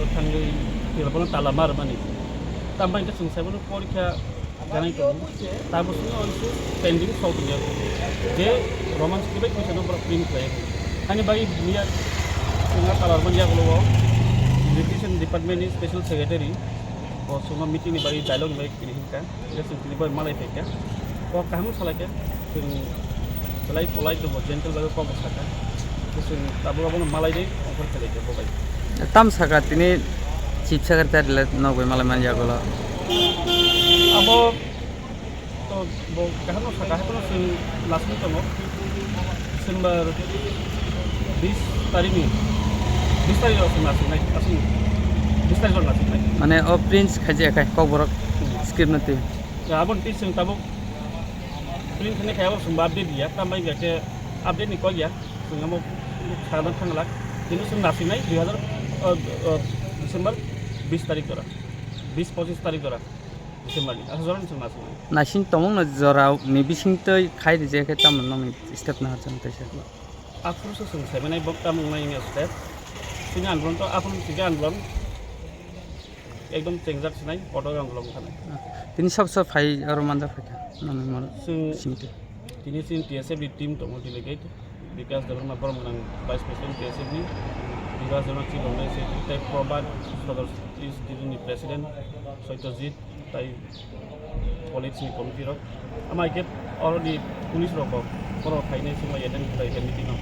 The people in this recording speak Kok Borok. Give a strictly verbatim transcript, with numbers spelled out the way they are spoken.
Thangwi tila bono tala mar mani. Tambai hwnkhe chwng sai bono porikha ganai tongo. Tabuk sini oisu pending sok ya. Je Roman script bai kuisa no borok print khlai. Ani bai dunia chwng tala mani ya ulo. Education department ni special secretary. Bo chwng meeting ni bai dialogue ni bai kiri hinka. Chwng tini bai malai phaikha. Kok kaham salaikha. Chwng belai polite tongbo, gentle bai kok bo sakha. Chwng tabuk abono malai de offer khlaikha bo bai. Tam sakha tini chief secretary le nok bai malai man yagulo. Abo to bo kaham no sakha, haikhe no chwng nasing tongo. December bis tarikni, bis tarik rok chwng nasingnai, aswk bis tarik rok nasingnai. Mane o print khaijak khai kokborok script no twi. Ya, aboni twi chwng tabuk print khainai khai abo chwngbo update ya, tambai hwnkhe update ni kok ya, chwng amo sana thangla. Tini chwng nasingnai dui hazar, o, o, December bis tarik jora, bis pochis tarik jora December ni, asa jora ni chwng nasingnai. Naising tongmung no jora ni bising twi khai rijak khe tamo nokni step no hacham tei se. Aphuru se chwng saimanai bo tamo wngnai wngya step. Chini andolon to aphuru chini andolon ekdom chengjak sinai, kotor andolon wngkha nai. Tini sab sab phai aro manjak phaikha nokni moro Chwng singte. Tini chini T S F ni team tongo delegate, Bikas Debbarma borok gwnang vice president T S F ni, Bikas Debbarma chief organizing secretary tei Probhat Sodor East division ni president Satyajit tei police ni committee rok. Ama hai khe oro ni police rok bo borok khainai chwng bai attend khlai khe meeting o.